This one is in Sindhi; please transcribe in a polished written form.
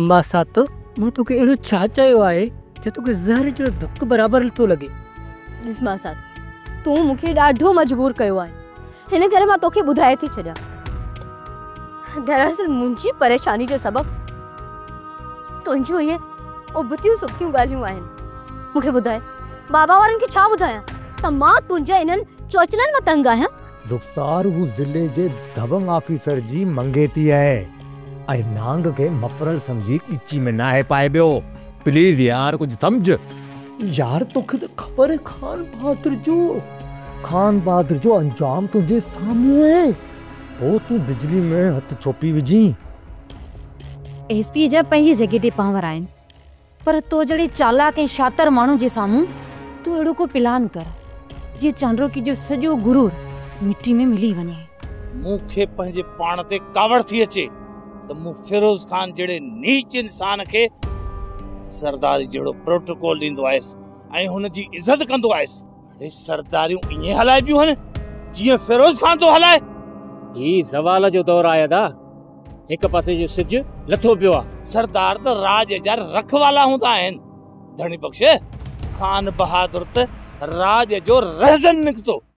ماسات، مون توکي اهڙو ڇا چيو آهي جو توکي زهر جهڙو ڌڪ برابر ٿو لڳي؟ ڏس ماسات، تون مون کي ڏاڍو مجبور ڪيو آهي، هن ڪري مان توکي ٻڌائي ٿي ڇڏيان. دراصل منهنجي پريشاني جو سبب تنهنجون اهي ابتيون سبتيون ڳالهيون آهن. مون کي ٻڌاء، بابا وارن کي ڇا ٻڌايان ته مان تنهنجي انهن چوچلن مان تنگ آهيان؟ رخسار، هو ضلعي جي دبنگ آفيسر جي منگيتي آهي ۽ نانگ کي مفرل سمجهي ڳچي ۾ ناهي پائبيو. پليز يار ڪجهه سمجهه. يار توکي ته خبر آهي خان بهادر جو، خان بهادر جو انجام تنهنجي سامهون آهي، پوء تون بجلي ۾ هٿ ڇو پئي وجهين؟ ايس پي جا پنهنجي جڳهه تي پانور آهن، پر تو جهڙي چالاڪ ۽ شاطر ماڻهو جي سامهون تون اهڙو ڪو پلان ڪر، جيئن چانڊروڪي جو سڄو غرور مٽي ۾ ملي وڃي. مون کي پنهنجي پاڻ تي ڪاوڙ ٿي اچي ته مون فيروز خان جهڙي نيچ انسان کي سرداري جهڙو پروٽوڪول ڏيندو آيس ۽ هن جي عزت ڪندو آيس. اڙي سرداريون ائين هلائبيون هن جيئن فيروز خان ٿو هلائي. هي زوال جو دور آهي ادا. هڪ پاسي جو سج لٿو پيو آ. سردار ته راڄ جا رکوالا هوندا آهن. ڌڻي بخش، خان بهادر ته راڄ جو رهزن نڪتو.